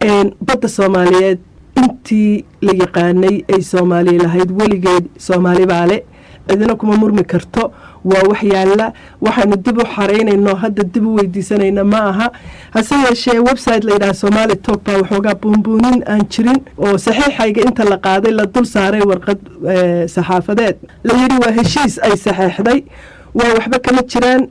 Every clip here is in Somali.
Badda Soomaaliyeed intii la yaqaanay ay Soomaaliya lahayd, weligeed Soomaali baa le, cidina kuma murmi karto. Waa wax yaalla, waxaanu dib u xareynayno hadda dib u weydiisanayna ma aha. Hase yeeshee, website la yidhaha Somali Talk baa waxoogaa buunbuunin aan jirin oo saxiixayga inta la qaaday la dul saaray warqad saxaafadeed, la yidhi waa heshiis ay saxeexday. Waa waxba kama jiraan.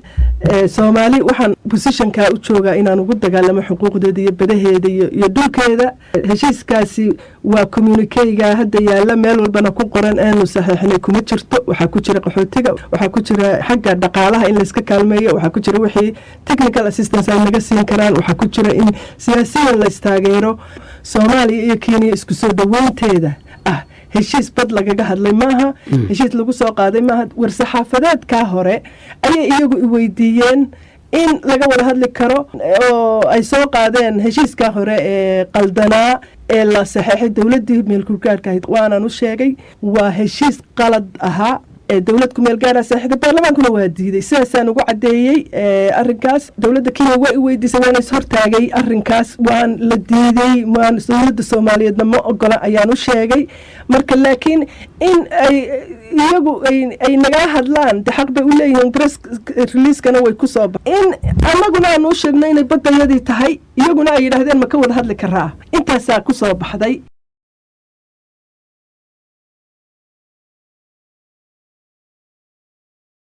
Soomaali waxaan positionkaa u joogaa inaan ugu dagaalamo xuquuqdeeda iyo badaheeda iyo dhulkeeda. Heshiiskaasi waa communiquega hadda yaalla, meel walbana ku qoran, aanu saxeexnay kuma jirto. Waxaa ku jira qaxootiga, waxaa ku jira xagga dhaqaalaha in layska kaalmeeyo, waxaa ku jira wixii technical assistance ay naga siin karaan, waxaa ku jira in siyaasiyan la istaageero. Soomaaliya iyo Kenya isku soo dhaweynteeda ah heshiis bad lagaga hadlay maaha, heshiis lagu soo qaaday maaha. War-saxaafadeedkaa hore ayay iyagu iweydiiyeen in laga wada hadli karo oo ay soo qaadeen heshiiskaa hore ee qaldanaa ee la saxeexay dowladdii meelkugaarka ahayd. Waanaan u sheegay waa heshiis qalad ahaa ee dowlad ku meel gaara saxiixday, baarlamaankuna waa diiday. Sidaasaan ugu caddeeyey arrinkaas. Dowladda Kenya waa i weydiisay, waana is hortaagay arrinkaas, waan la diiday, waan dowladda Soomaaliyeedna ma ogola ayaan u sheegay. Marka laakiin in ay iyagu ay nagala hadlaan de xaq bay u leeyihiin, press releasekana way ku soo in annaguna aan u sheegno inay baddayadii tahay, iyaguna ay yidhaahdeen ma ka wada hadli karaa, intaasaa ku soo baxday.